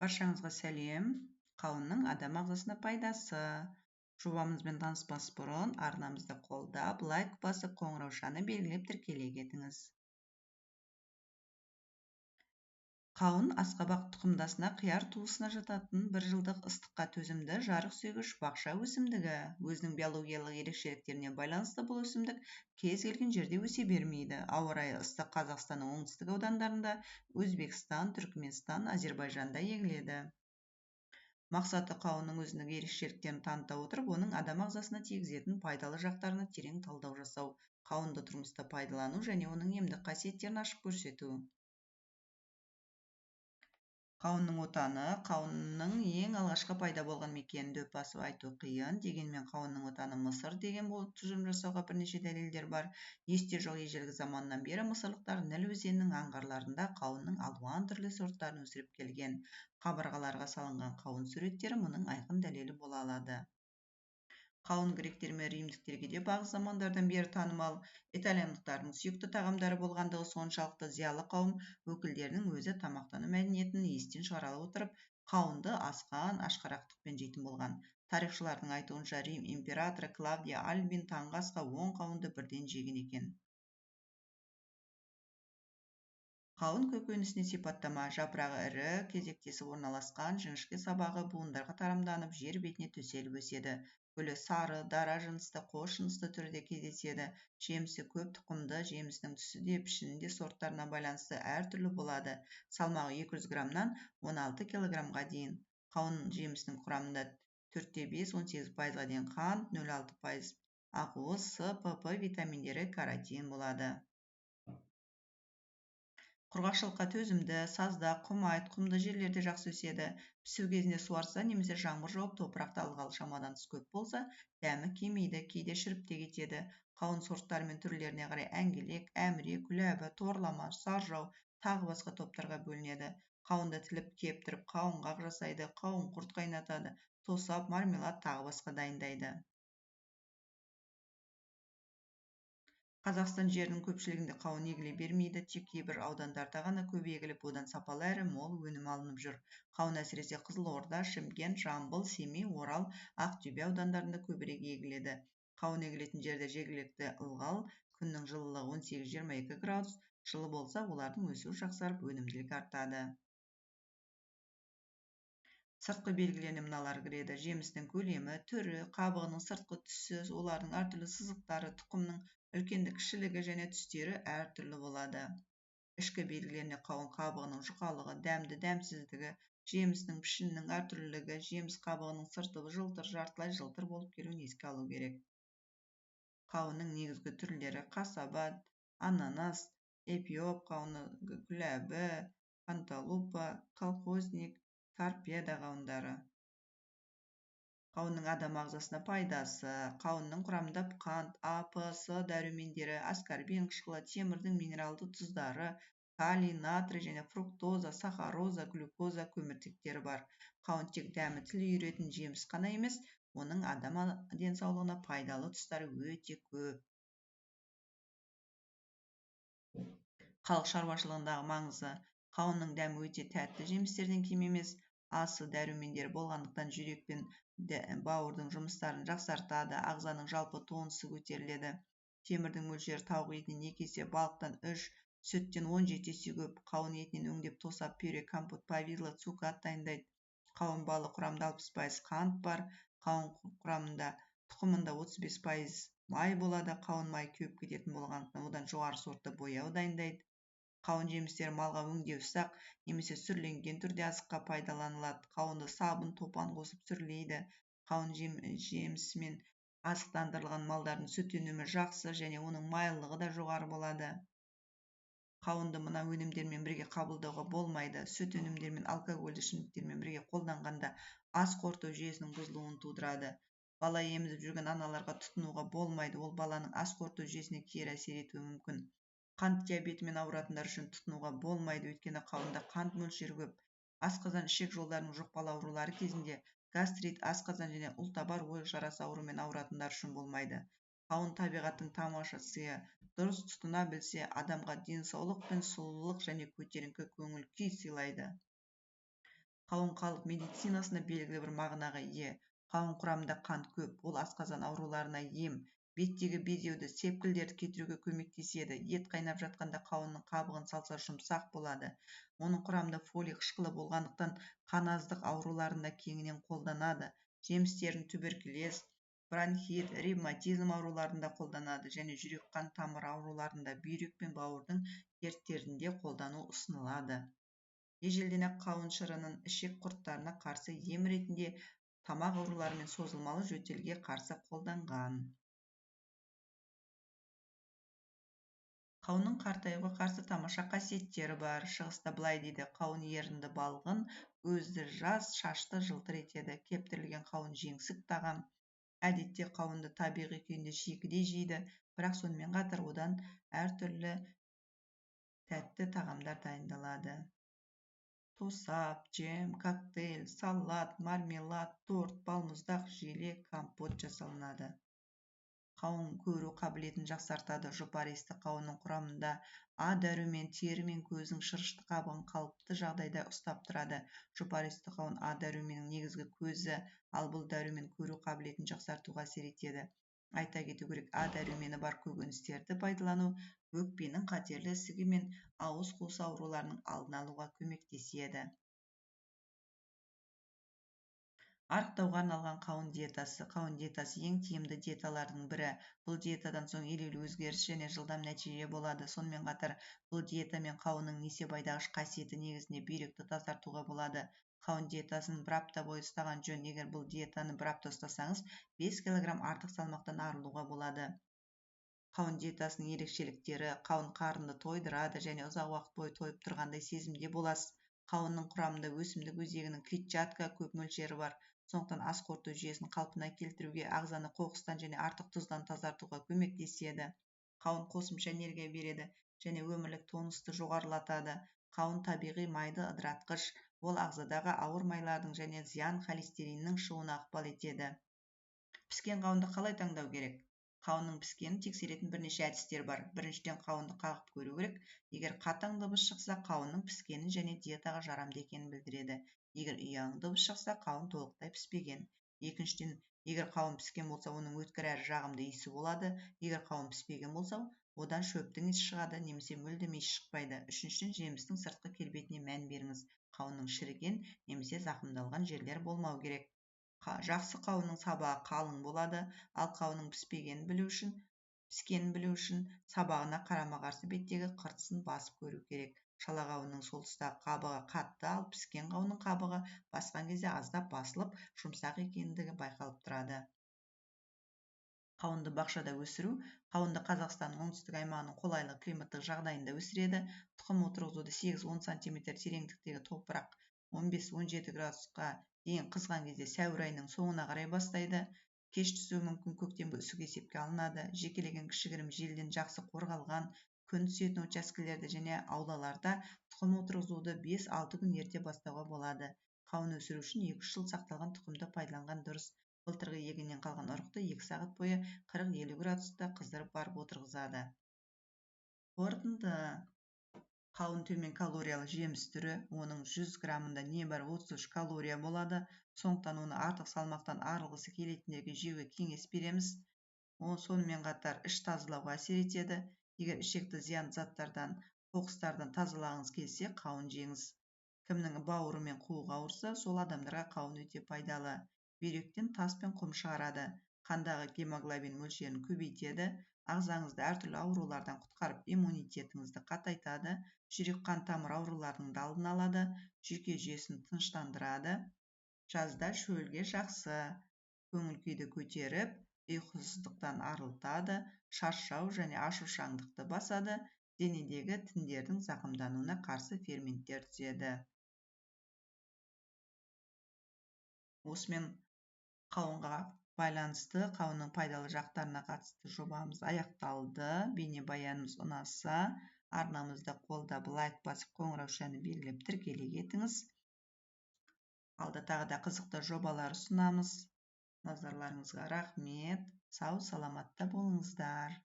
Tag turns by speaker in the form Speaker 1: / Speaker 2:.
Speaker 1: Баршаңызға сәлем! Қауынның адам ағзасына пайдасы. Жобамызбен таныспас бұрын арнамызды қолдап, лайк басып, қоңыраушаны белгілеп тіркеле кетіңіз. Қауын асқабақ тұқымдасына, қияр туысына жататын бір жылдық ыстыққа төзімді, жарық сүйгіш бақша өсімдігі. Өзінің биологиялық ерекшеліктеріне байланысты бұл өсімдік кез келген жерде өсе бермейді. Ауа райы ыстық Қазақстанның оңтүстік аудандарында, Өзбекстан, Түркіменстан, Әзербайжанда егіледі. Мақсаты қауынның өзіндік ерекшеліктерін таныта отырып, оның адам ағзасына тигізетін пайдалы жақтарына терең талдау жасау, қауынды тұрмыста пайдалану және оның емдік қасиеттерін ашып көрсету. Қауынның отаны. Қауынның ең алғашқы пайда болған мекенін дөп басып айту қиын. Дегенмен қауынның отаны Мысыр деген тұжырым жасауға бірнеше дәлелдер бар. Есте жоқ ежелгі заманнан бері мысырлықтар Ніл өзенінің аңғарларында қауынның алуан түрлі сорттарын өсіріп келген. Қабырғаларға салынған қауын суреттері мұның айқын дәлелі бола алады. Қауын гректер мен римдіктерге де бағыз замандардан бері танымал. Итальяндықтардың сүйікті тағамдары болғандығы соншалықты, зиялы қауым өкілдерінің өзі тамақтану мәдениетін естен шығара отырып, қауынды асқан ашқарақтықпен жейтін болған. Тарихшылардың айтуынша, Рим императоры Клавдия Альбин таңғы асқа 10 қауынды бірден жеген екен. Қауын көкөнісіне сипаттама. Жапырағы ірі, кезектесіп орналасқан, жіңішке сабағы буындарға тарамданып, жер бетіне төселіп өседі. Гүлі сары, дара жынысты, қос жынысты түрде кездеседі. Жемісі көп тұқымды, жемісінің түсі де, пішіні де сорттарына байланысты әртүрлі болады. Салмағы 200 граммнан 16 килограммға дейін. Қауын жемісінің құрамында 4,5-18%-ға дейін қант, 0,6% ақуыз, С, П, П витаминдері, каротин болады. Құрғақшылыққа төзімді, сазда, құмайт, құмды жерлерде жақсы өседі. Пісу кезінде суарса немесе жаңбыр жауып, топырақта ылғал шамадан тыс көп болса, дәмі кемиді, кейде шіріп те кетеді. Қауын сорттары мен түрлеріне қарай әңгелек, әміре, күләбі, торлама, саржау, тағы басқа топтарға бөлінеді. Қауынды тіліп кептіріп, қауынғақ жасайды, қауын құрт қайнатады, тосап, мармелад тағы басқа дайындайды. Қазақстан жерінің көпшілігінде қауын егіле бермейді, тек кейбір аудандарда ғана көп егіліп, одан сапалы әрі мол өнім алынып жүр. Қауын әсіресе Қызылорда, Шымкент, Жамбыл, Семей, Орал, Ақтөбе аудандарында көбірек егіледі. Қауын егілетін жерде жергілікті ылғал, күннің жылылығы 18-22 градус, жылы болса, олардың өсуі жақсарып, өнімділік артады. Сыртқы белгілеріне мыналар кіреді: жемістің көлемі, түрі, қабығының сыртқы түсі, олардың әртүрлі сызықтары, тұқымның үлкенді-кішілігі және түстері әртүрлі болады. Ішкі белгілеріне қауын қабығының жұқалығы, дәмді дәмсіздігі, жемісінің пішінінің әртүрлілігі, жеміс қабығының сырты жылтыр, жартылай жылтыр болып келуін еске алу керек. Қауынның негізгі түрлері: қасаба, ананас, эфиоп қауыны, күләбі, канталупа, колхозник, торпеда қауындары. Қауынның адам ағзасына пайдасы. Қауынның құрамында қант, А, П, С дәрумендері, аскорбин қышқылы, темірдің минералды тұздары, калий, натрий және фруктоза, сахароза, глюкоза көміртектері бар. Қауын тек дәмі тіл үйіретін жеміс қана емес, оның адам денсаулығына пайдалы тұстары өте көп. Халық шаруашылығындағы маңызы. Қауынның дәмі өте тәтті жемістерден кем емес. А, С дәрумендері болғандықтан жүрек пен бауырдың жұмыстарын жақсартады, ағзаның жалпы тонусы көтеріледі. Темірдің мөлшері тауық етінен 2 есе, балықтан 3, сүттен 17 есе көп. Қауын етінен өңдеп тосап, пюре, компот, повидло, цукат дайындайды. Қауын балы құрамында 60% қант бар. Қауын құрамында тұқымында 35% май болады. Қауын майы кеуіп кететін болғандықтан одан жоғары сортты бояу дайындайды. Қауын жемістері малға өңдеусіз-ақ немесе сүрленген түрде азыққа пайдаланылады. Қауынды сабын, топан қосып сүрлейді. Қауын жемісімен азықтандырылған малдардың сүт өнімі жақсы және оның майлылығы да жоғары болады. Қауынды мына өнімдермен бірге қабылдауға болмайды. Сүт өнімдерімен, алкогольді ішімдіктермен бірге қолданғанда ас қорыту жүйесінің бұзылуын тудырады. Бала емізіп жүрген аналарға тұтынуға болмайды. Ол баланың ас қорыту жүйесіне кері әсер етуі мүмкін. Қант диабетімен ауыратындар үшін тұтынуға болмайды, өйткені қауында қант мөлшері көп. Асқазан ішек жолдарының жұқпалы аурулары кезінде гастрит, асқазан және ұлтабар ойық жарасы ауруымен ауыратындар үшін болмайды. Қауын табиғаттың тамаша сыйы. Дұрыс тұтына білсе, адамға денсаулық пен сұлулық және көтеріңкі көңіл күй сыйлайды. Қауын халық медицинасында белгілі бір мағынаға ие. Қауын құрамында қант көп, ол асқазан ауруларына ем, беттегі безеуді, сепкілдерді кетіруге көмектеседі. Ет қайнап жатқанда қауынның қабығын салса, жұмсақ болады. Оның құрамында фолий қышқылы болғандықтан, қаназдық ауруларында кеңінен қолданады. Жемістерін туберкулез, бронхит, ревматизм ауруларында қолданады және жүрек қан тамыр ауруларында, бүйрек пен бауырдың дерттерінде қолдану ұсынылады. Ежелден-ақ қауын шырынын ішек құрттарына қарсы ем ретінде, тамақ аурулары мен созылмалы жөтелге қарсы қолданған. Қауынның қартаюға қарсы тамаша қасиеттері бар. Шығыста былай дейді: қауын ерінді балғын, көзді жас, шашты жылтыр етеді. Кептірілген қауын жеңсік тағам. Әдетте қауынды табиғи күйінде шикідей жейді, бірақ сонымен қатар одан әртүрлі тәтті тағамдар дайындалады. Тосап, джем, коктейль, салат, мармелад, торт, балмұздақ, желе, компот жасалынады. Қауын көру қабілетін жақсартады. Жұпар иісті қауынның құрамында А дәрумен тері мен көздің шырышты қабығын қалыпты жағдайда ұстап тұрады. Жұпар иісті қауын А дәруменнің негізгі көзі, ал бұл дәрумен көру қабілетін жақсартуға әсер етеді. Айта кету керек, А дәрумені бар көкөністерді пайдалану өкпенің қатерлі ісігі мен ауыз қуысы ауруларының алдын алуға көмектеседі. Арықтауға арналған қауын диетасы. Қауын диетасы ең тиімді диеталардың бірі. Бұл диетадан соң елеулі өзгеріс және жылдам нәтиже болады. Сонымен қатар бұл диетамен қауынның несеп айдағыш қасиеті негізінде бүйректі тазартуға болады. Қауын диетасын бір апта бойы ұстаған жөн. Егер бұл диетаны бір апта ұстасаңыз, 5 килограмм артық салмақтан арылуға болады. Қауын диетасының ерекшеліктері: қауын қарынды тойдырады және ұзақ уақыт бойы тойып тұрғандай сезімде боласыз. Қауынның құрамында өсімдік өзегінің клетчатка көп мөлшері бар. Сондықтан ас қорыту жүйесін қалпына келтіруге, ағзаны қоқыстан және артық тұздан тазартуға көмектеседі. Қауын қосымша энергия береді және өмірлік тонусты жоғарылатады. Қауын табиғи майды ыдыратқыш, ол ағзадағы ауыр майлардың және зиян холестериннің шығуына ықпал етеді. Піскен қауынды қалай таңдау керек? Қауынның піскенін тексеретін бірнеше әдістер бар. Біріншіден, қауынды қағып көру керек. Егер қатаң дыбыс шықса, қауынның піскенін және диетаға жарамды екенін білдіреді. Егер ұяң дыбыс шықса, қауын толықтай піспеген. Екіншіден, егер қауын піскен болса, оның өткір әрі жағымды иісі болады. Егер қауын піспеген болса, одан шөптің иісі шығады немесе мүлдем иіс шықпайды. Үшіншіден, жемістің сыртқы келбетіне мән беріңіз. Қауынның шіріген немесе зақымдалған жерлері болмау керек. Жақсы қауынның сабағы қалың болады, ал қауынның піскенін білу үшін сабағына қарама-қарсы беттегі қыртысын басып көру керек. Шала қауынның сол тұстағы қабығы қатты, ал піскен қауынның қабығы басқан кезде аздап басылып, жұмсақ екендігі байқалып тұрады. Қауынды бақшада өсіру. Қауынды Қазақстанның оңтүстік аймағының қолайлы климаттық жағдайында өсіреді. Тұқым отырғызуды 8-10 см тереңдіктегі топырақ 15-17 градусқа дейін қызған кезде сәуір айының соңына қарай бастайды. Кеш түсуі мүмкін көктемгі үсік есепке алынады. Жекелеген кішігірім желден жақсы қорғалған, күн түсетін учаскелерде және аулаларда тұқым отырғызуды 5-6 күн ерте бастауға болады. Қауын өсіру үшін 2-3 жыл сақталған тұқымды пайдаланған дұрыс. Былтырғы егіннен қалған ұрықты 2 сағат бойы 40-50 градуста қыздырып барып отырғызады. Қорытынды. Қауын төмен калориялы жеміс түрі, оның 100 граммында небәрі 33 калория болады. Сондықтан оны артық салмақтан арылғысы келетіндерге жеуге кеңес береміз. Сонымен қатар іш тазалауға әсер етеді. Егер ішекті зиянды заттардан, қоқыстардан тазалағыңыз келсе, қауын жеңіз. Кімнің бауыры мен қуығы ауырса, сол адамдарға қауын өте пайдалы. Бүйректен тас пен құм шығарады, қандағы гемоглобин мөлшерін көбейтеді, ағзаңызды әртүрлі аурулардан құтқарып, иммунитетіңізді қатайтады, жүрек қан тамыр ауруларының да алдын алады, жүйке жүйесін тыныштандырады. Жазда шөлге жақсы, көңіл күйді көтеріп, ұйқысыздықтан арылтады, шаршау және ашушаңдықты басады, денедегі тіндердің зақымдануына қарсы ферменттер түзеді. Осымен қауынға байланысты қауынның пайдалы жақтарына қатысты жобамыз аяқталды. Бейнебаянымыз ұнаса, арнамызды қолдап, лайк басып, қоңыраушаны белгілеп тіркеле кетіңіз. Алда тағы да қызықты жобалар ұсынамыз. Назарларыңызға рахмет. Сау саламатта болыңыздар.